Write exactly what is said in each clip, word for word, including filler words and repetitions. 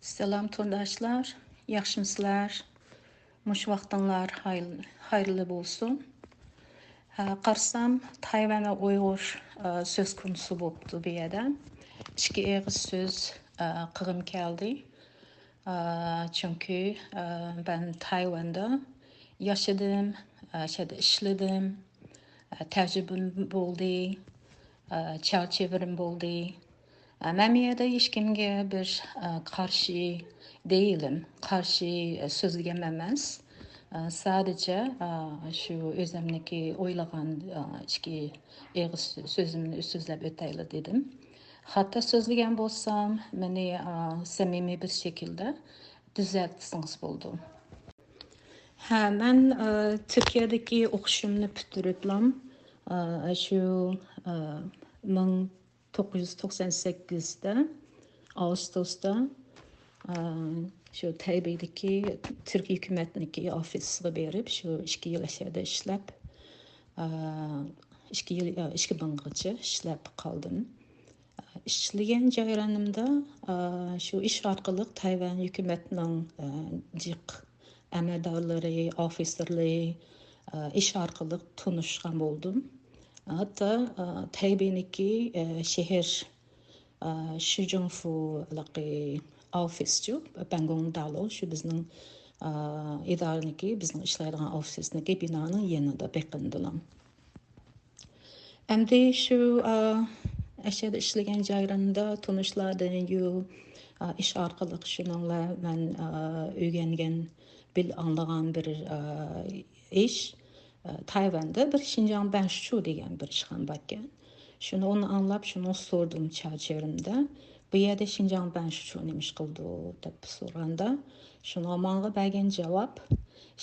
سالام تورداشلار، ياخشىمۇسىلەر؟ مۇشۇ ۋاقتىڭلار خايل-، خەيرلىك بولسۇن. ھە، قارىسام، تايۋەن ۋە ئۇيغۇر، ئە، سۆز كونۇسى بوپتۇ بۇ يەردە. ئىككى ئېغىز سۆز، ئە، قىلغۇم كەلدى. ئە، چۈنكى، ئە، مەن تايۋەندە ياشىدىم، ئە، شۇ يەردە ئىشلىدىم، ئە، تەجرىبەم بولدى، ئە، چال چېۋرىم بولدى. ئە، مەن بۇ يەردە ھېچكىمگە بىر، ئە، قارشى دېيىلىم، قارشى، ئە، سۆزلىگەن ئەمەس. ئە، سادىچە، ئە، شۇ ئۆزۈمنىڭكى ئويلىغان، ئە، ئىككى ئېغىز سۆزۈمنى سۆزلەپ ئۆتەيلى دېدىم. خاتا سۆزلىگەن بولسام، مېنى، ئە، سەمىمىي بىر شەكىلدە دۈزەتسىڭىز بولىدۇ. ھە، مەن، ئە، تۈركىيەدىكى ئوقۇشۇمنى پۈتتۈرۈپلام، ئە، شۇ، ئە، مىڭ توققۇز يۈز توقسان سەككىزدە، ئاۋۇستوستا، ئە، شۇ تەيبېيدىكى تۈرك ھۆكۈمەتنىڭكى ئوفىسىغا بېرىپ، شۇ ئىككى يىل ئەشەدە ئىشلەپ، ئە، ئىككى يىل، ئە، ئىككى مىڭغىچە ئىشلەپ قالدىم. ئىشلىگەن جەريانىمدا، ئا، شۇ ئىش ئارقىلىق تەيۋەن ھۆكۈمەتنىڭ، ئا، جىق ئەمەلدارلىرى، ئوفىسېرلىرى، ئا، ئىش ئارقىلىق تونۇشقان بولدۇم. ھەتتا، ئا، تەيبېينىڭكى، ئا، شەھەر، ئا، شىجۇڭفۇلىقى ئوفىسچۇ، بەنگوڭ دالو، شۇ بىزنىڭ، ئا، ئىدارىنىڭكى، بىزنىڭ ئىشلەيدىغان ئوفىسنىڭكى بىنانىڭ يېنىدا بېقىندىلام. ئەمدى شۇ، ئا، ئەشەدە ئىشلىگەن جايلىرىمدا تونۇشلاردىن يۇ، ئا، ئىش ئارقىلىق شۇنىڭلا مەن، ئا، ئۆگەنگەن، بىل ئاڭلىغان بىر، ئا، ئىش، ئا، تايۋاندا بىر شىنجاڭ بەنشۇچۇ دېگەن بىر ئىشخانا باركەن. شۇنى ئۇنى ئاڭلاپ، شۇنى سورىدىم چاۋچىرىمدا. بۇ يەردە شىنجاڭ بەنشۇچۇ نېمە ئىش قىلىدۇ دەپ سورىغاندا، شۇنىڭغا ماڭا بەرگەن جاۋاب،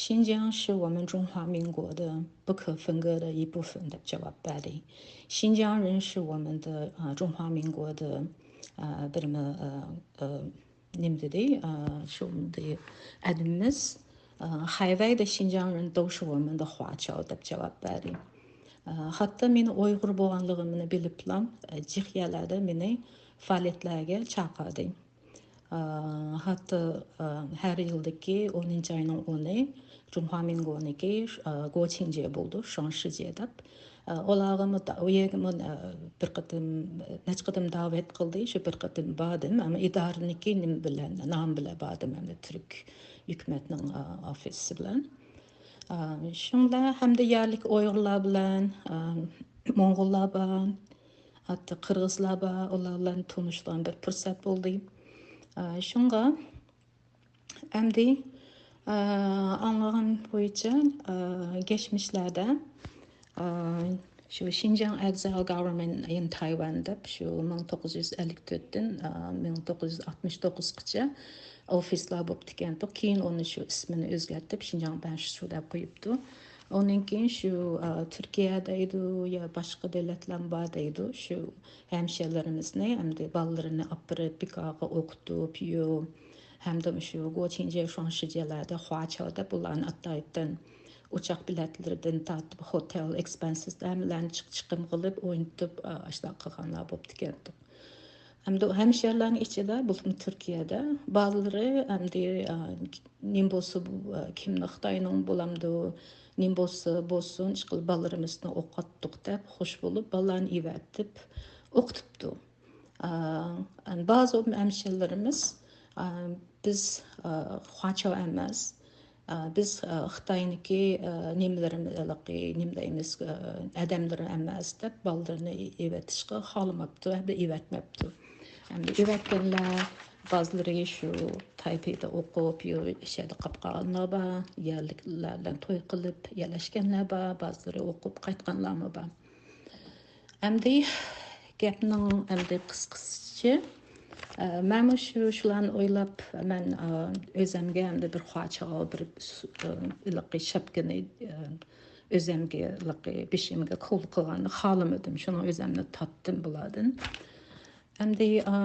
شىنجاڭ شى ۋومېن جۇڭخۇا مىڭگۇ دې بۇ كې فېڭ گې دې يى بۇ فېڭ دەپ جاۋاب بەردى. شىنجاڭ رېن شى ۋومېن دې، ئا، جۇڭخۇا مىڭگۇ دې، ئا، بىر مە-، ئا، ئا، نېمە دېدى؟ ئا، شۇ ئادىمىمىز، ئا، خەيۋەي دې شىنجاڭ رېن داۋ شى ۋومېن دې خۇا چاۋ دەپ جاۋاب بەردى. ئا، ھەتتا مېنى ئۇيغۇر بولغانلىقىمنى بىلىپلام، ئا، جىق يەرلەردە مېنى پائالىيەتلەرگە چاقىردى. ئا، ھەتتا، ئا، ھەر يىلدىكى ئونىنچى ئاينىڭ ئونى جۇڭخۇا مىڭگۇنىڭكى، ئا، گوچىڭجې بولىدۇ، شۇاڭشىجې دەپ. ئا، ئۇلارغىمۇ دا-، ئۇ يەرگىمۇ، ئا، بىر قېتىم، نەچچە قېتىم دەۋەت قىلدى، شۇ بىر قېتىم باردىم، ئەمما ئىدارىنىڭكى نېمە بىلەن، نامى بىلەن باردىم، ئەمدى تۈرك ھۆكۈمەتنىڭ، ئا، ئوفىسى بىلەن. ئا، شۇڭلار ھەمدە يەرلىك ئۇيغۇرلار بىلەن، ئا، موڭغۇللار بار، ھەتتا قىرغىزلار بار، ئۇلار بىلەن تونۇشىدىغان بىر پۇرسەت بولدى. ئا، شۇڭغا ئەمدى، ئا، ئاڭلىغان بويىچە، ئا، كەچمىشلەردە، ئا، شۇ شىنجاڭ ئېكزايل گاۋېرمېنت ئىن تايۋان دەپ شۇ مىڭ توققۇز يۈز ئەللىك تۆتتىن، ئا، مىڭ توققۇز يۈز ئاتمىش توققۇزغىچە ئوفىسلار بوپتىكەنتۇق. كېيىن ئۇنى شۇ ئىسمىنى ئۆزگەرتىپ، شىنجاڭ بەنشۇچۇ دەپ قويۇپتۇ. ئۇنىڭ كېيىن شۇ، ئا، تۈركىيە دەيدۇ يا باشقا دۆلەتلەرمۇ بار دەيدۇ. شۇ ھەمشىرىلىرىمىزنى ئەمدى بالىلىرىنى ئاپىرىپ، بىكارغا ئوقۇتۇپ، يۇ، ھەمدە شۇ گوچىڭجې، شۇاڭشىجېلەردە خۇاچاۋ دەپ ئۇلارنى ئاتايتتىن ئۇچاق بېلەتلىرىدىن تارتىپ، خوتېل ئېكسپېنسېس ھەممىلەرنى چىق-، چىقىم قىلىپ، ئوينىتىپ، ئا، ئاشۇنداق قىلغانلار بوپتىكەنتۇق. ئەمدى ئۇ ھەمشىرىلەرنىڭ ئىچىدە، بولۇپمۇ تۈركىيەدە بالىلىرى ئەمدى، ئا، نېمە بولسا، بۇ، ئا، كىمنى خىتاينىڭ بولامدۇ، نېمە بولسا بولسۇن، ئىشقىلىپ بالىلىرىمىزنى ئوقۇتتۇق دەپ، خۇش بولۇپ، بالىلارنى ئېۋەتىپ ئوقۇتۇپتۇ. ئا، بەزى ھەمشىرىلىرىمىز، ئا، بىز، ئا، خۇاچاۋ ئەمەس، ئا، بىز، ئا، خىتاينىڭكى، ئا، نېمىلىرىمىز، ھېلىقى نېمە دەيمىز، ئا، ئادەملىرى ئەمەس دەپ بالىلىرىنى ئېۋەتىشقا خالىماپتۇ ھەمدە ئېۋەتمەپتۇ. ئەمدى ئېۋەتكەنلەر بازلىرى شۇ تايپېيدا ئوقۇپ، يۇ-، شەدە قاپقانلار بار، يەرلىكلەر بىلەن توي قىلىپ يەرلەشكەنلەر بار، بازلىرى ئوقۇپ قايتقانلارمۇ بار. ئەمدى گەپنىڭ ئەمدى قىسقىسىچە، ئە، مەنمۇ شۇ، شۇلارنى ئويلاپ، مەن، ئە، ئۆزەمگە ئەمدى بىر خۇاچاۋ، بىر سۇ-، ئە، ھېلىقى شاپكىنى، ئە، ئۆزەمگە ھېلىقى بېشىمغا كول قىلغاننى خالىمىدىم. شۇنىڭ ئۆزەمنى تارتتىم بۇلاردىن. ئەمدى، ئە،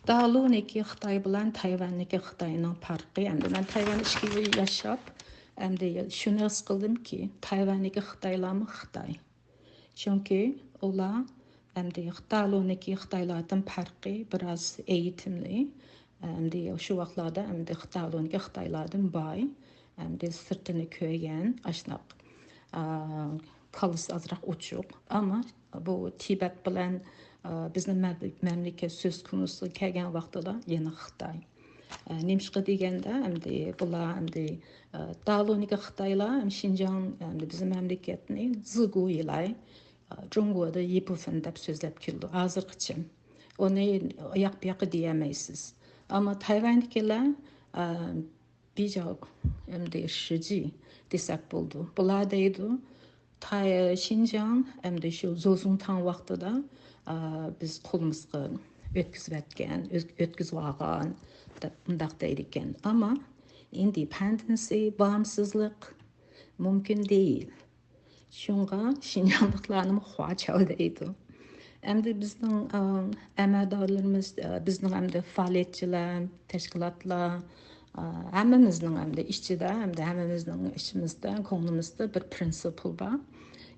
دالۇنىكى خىتاي بىلەن تايۋاننىكى خىتاينىڭ پەرقى. ئەمدى مەن تايۋاندا ئىككى يىل ياشاپ، ئەمدى شۇنى ھېس قىلدىمكى، تايۋاننىكى خىتايلارمۇ خىتاي. چۈنكى ئۇلار ئەمدى خىتالونىكى خىتايلاردىن پەرقى بىراز ئېيتىملى. ئەمدى شۇ ۋاقىتلاردا ئەمدى خىتالونىكى خىتايلاردىن باي. ئەمدى سىرتىنى كۆرگەن، ئاشۇنداق، ئا، كاللىسى ئازراق ئوچۇق. ئەمما بۇ تىبەت بىلەن، ئا، بىزنىڭ مەم-، مەملىكەت سۆز كونۇسىغا كەلگەن ۋاقتىدا يەنە خىتاي. ئا، نېمىشقا دېگەندە، ئەمدى بۇلار ئەمدى، ئا، خىتالونىكى خىتايلار، ئەم، شىنجاڭ، ئەمدى بىزنىڭ مەملىكەتنى زىگۇيلاي، ئا، جۇڭگودا يىپۇفېن دەپ سۆزلەپ كېلىدۇ ھازىرغىچە. ئۇنى ئاياق بۇياققا دېيەلمەيسىز. ئەمما تايۋاندىكىلەر، ئا، بىجاۋ، ئەمدى شىجى دېسەك بولىدۇ. بۇلار دەيدۇ، تاي-، شىنجاڭ ئەمدى شۇ زوزۇڭتاڭ ۋاقتىدا، ئا، بىز قولىمىزغا ئۆتكۈزۈۋەتكەن، ئۆت-، ئۆتكۈزۈۋالغان دەپ مۇنداق دەيدىكەن. ئەمما ئىندېپەندېنسى، باغىمسىزلىق مۇمكىن دېيىل. شۇڭغا شىنجاڭلىقلارنىمۇ خۇاچاۋ دەيدۇ. ئەمدى بىزنىڭ، ئە، ئەمەلدارلىرىمىز، ئە، بىزنىڭ ئەمدى پائالىيەتچىلەر، تەشكىلاتلار، ئە، ھەممىمىزنىڭ ئەمدى ئىچىدە، ئەمدى ھەممىمىزنىڭ ئىچىمىزدە، كۆڭلىمىزدە بىر پرىنسىپل بار.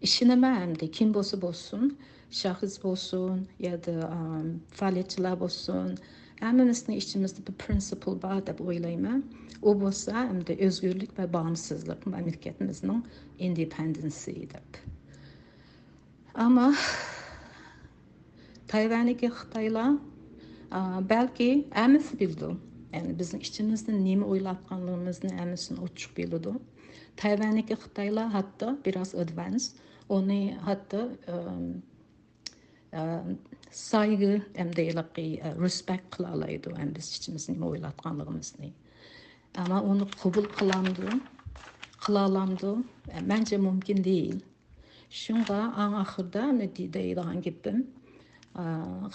ئىشىنىمەن ئەمدى كىم بولسا بولسۇن، شەخس بولسۇن، يادا، ئە، پائالىيەتچىلەر بولسۇن، ھەممىمىزنىڭ ئىچىمىزدە بىر پرىنسىپل بار دەپ ئويلايمەن. ئۇ بولسا ئەمدى ئۆزگۈرلۈك ۋە باغىمسىزلىق، مەملىكەتىمىزنىڭ ئىندېپەندېنسى دەپ. ئەمما تايۋاندىكى خىتايلار، ئا، بەلكى ھەممىسى بىلىدۇ. يەنى بىزنىڭ ئىچىمىزدە نېمە ئويلاۋاتقانلىقىمىزنى ھەممىسىنى ئوچۇق بىلىدۇ. تايۋاندىكى خىتايلار ھەتتا بىراز ئادۋانس. ئۇنى ھەتتا، ئىم، ئە، سايغۇ ئەمدى ھېلىقى، ئە، رېسپېكت قىلالايدۇ، ئەمدى بىز ئىچىمىزدە نېمە ئويلاۋاتقانلىقىمىزنى. ئەمما ئۇنى قوبۇل قىلامدۇ، قىلالامدۇ؟ ئە، مەنچە مۇمكىن دېيىل. شۇڭغا ئەڭ ئاخىرىدا نېتى دەيدىغان گېپىم، ئە،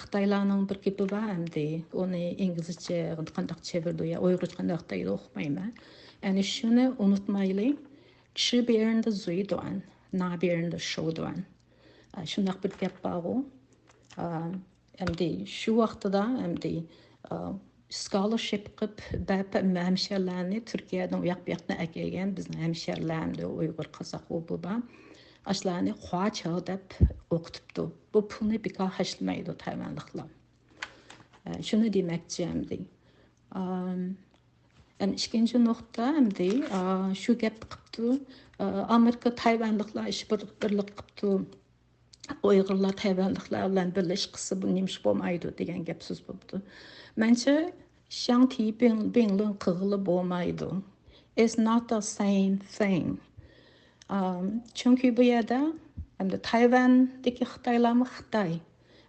خىتايلارنىڭ بىر گېپى بار ئەمدى، ئۇنى ئىنگلىزچە قانداق چېۋىرىدۇ يا ئۇيغۇرچە قانداق دەيدۇ ئۇقمايمەن. يەنى شۇنى ئۇنتۇمايلى، 吃别人的嘴短，拿别人的手短. ئە، شۇنداق بىر گەپ بارغۇ. ئە، ئەمدى شۇ ۋاقتىدا ئەمدى، ئە، سكولارشىپ قىلىپ بەپ ھەمشەرلەرنى تۈركىيەدىن ئۇياق بۇياقتىن ئەكەلگەن بىزنىڭ ھەمشەرلەر ئەمدى ئۇيغۇر، قازاق، ئۇ بۇ بار. ئاشۇلارنى خۇاچاۋ دەپ ئوقۇتۇپتۇ. بۇ پۇلنى بىكار خەجلىمەيدۇ تايۋانلىقلار. ئە، شۇنى دېمەكچى ئەمدى. ئام، ئەم، ئىككىنچى نۇقتا ئەمدى، ئا، شۇ گەپنى قىپتۇ. ئا، ئامېرىكا تايۋانلىقلار ئىش بىر، بىرلىك قىپتۇ. ئۇيغۇرلار تايۋانلىقلار بىلەن بىرلىشىپ قىلسا بۇ نېمىش بولمايدۇ دېگەن گەپ سۆز بوپتۇ. مەنچە شياڭ تيبىڭ، بىڭلىن قىلغىلى بولمايدۇ. It's not the same thing. ئام، چۈنكى بۇ يەردە ئەمدى تايۋاندىكى خىتايلارمۇ خىتاي.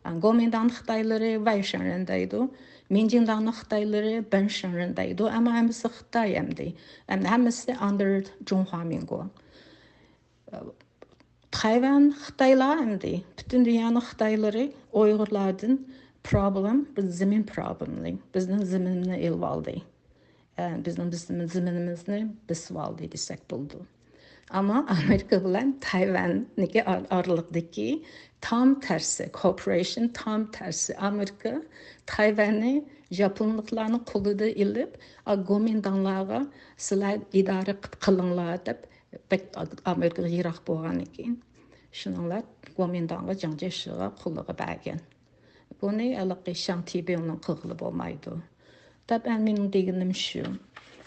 ئە، گومىنداڭ خىتايلىرى ۋەيشېنرېن دەيدۇ. مىنجىڭداڭنىڭ خىتايلىرى بېنشېنرېن دەيدۇ. ئەمما ھەممىسى خىتاي ئەمدى. ئەمدى ھەممىسى under جۇڭخۇا مىنگو. تايۋان خىتايلار ئەمدى پۈتۈن دۇنيانىڭ خىتايلىرى ئۇيغۇرلاردىن پروبلېم، بىز زېمىن پروبلېملىق. بىزنىڭ زېمىننى ئېلىۋالدى. ئە، بىزنىڭ، بىزنىڭ زېمىنىمىزنى بېسىۋالدى دېسەك بولىدۇ. ئەمما ئامېرىكا بىلەن تايۋاننىڭكى ئار-، ئارىلىقىدىكى تام تەرسى، كوپېرېيشن تام تەرسى. ئامېرىكا تايۋاننى ياپونلۇقلارنىڭ قولىدا ئېلىپ، ئا، گومىنداڭلارغا سىلەر ئىدارە قىلىپ قىلىڭلار دەپ بەك ئامېرىكىغا يىراق بولغاندىكىن، شۇنىڭلار گومىنداڭغا جاڭ جيېشىغا قولىغا بەرگەن. بۇنى ھېلىقى شياڭ تيبىڭلىن قىلغىلى بولمايدۇ. دەپ، ئەمدى مېنىڭ دېگىنىم شۇ.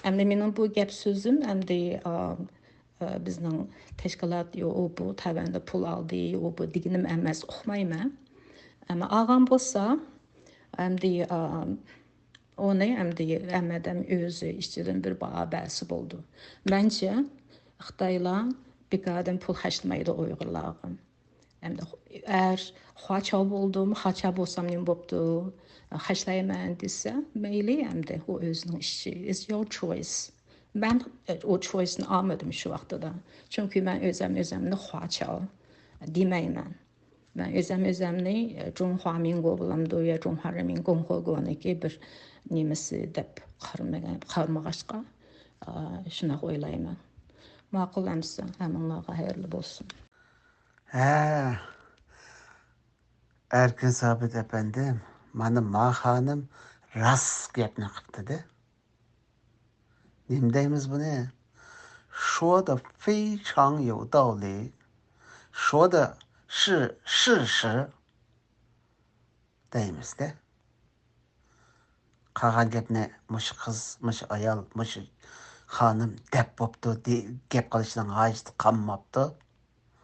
ئەمدى مېنىڭ بۇ گەپ سۆزۈم ئەمدى، ئا، ئا، بىزنىڭ تەشكىلات، يو، ئۇ بۇ تەۋەندە پۇل ئالدى، ئۇ بۇ دېگىنىم ئەمەس، ئۇقمايمەن. ئەمما ئالغان بولسا، ئەمدى، ئا، ئۇنى ئەمدى ھەممە ئادەم ئۆزى ئىچىدىن بىر باھا بەرسە بولىدۇ. مەنچە، خىتايلار بىكاردىن پۇل خەجلىمەيدۇ ئۇيغۇرلارغا. ئەمدى ئەر خۇاچاۋ بولدۇم، خاچا بولسام نېمە بوپتۇ، خەجلەيمەن دېسە، مەيلى ئەمدى، ئۇ ئۆزىنىڭ ئىشى، it's your choice. مەن ئۇ چويسنى ئالمىدىم شۇ ۋاقتىدا. چۈنكى مەن ئۆزەم ئۆزەمنى خۇاچاۋ دېمەيمەن. مەن ئۆزەم ئۆزەمنى جۇڭخۇا مىڭگو بولامدۇ يا جۇڭخۇا رېمىن گوڭخۇگونىڭكى بىر نېمىسى دەپ قارىمىغان-، قارىمىغاچقا، ئا، شۇنداق ئويلايمەن. ماقۇل ئەمىسە، ھەممىڭلارغا خەيرلىك بولسۇن. ھە، ئەركىن سابىت ئەپەندىم، مانا ما خانىم راست گەپنى قىپتىدە. نېمە دەيمىز بۇنى؟ 说得非常有道理. 说的是事实. دەيمىزدە. قالغان گەپنى مۇشۇ قىز، مۇشۇ ئايال، مۇشۇ خانىم دەپ بوپتۇ، دې- گەپ قىلىشنىڭ ھاجىتى قالماپتۇ.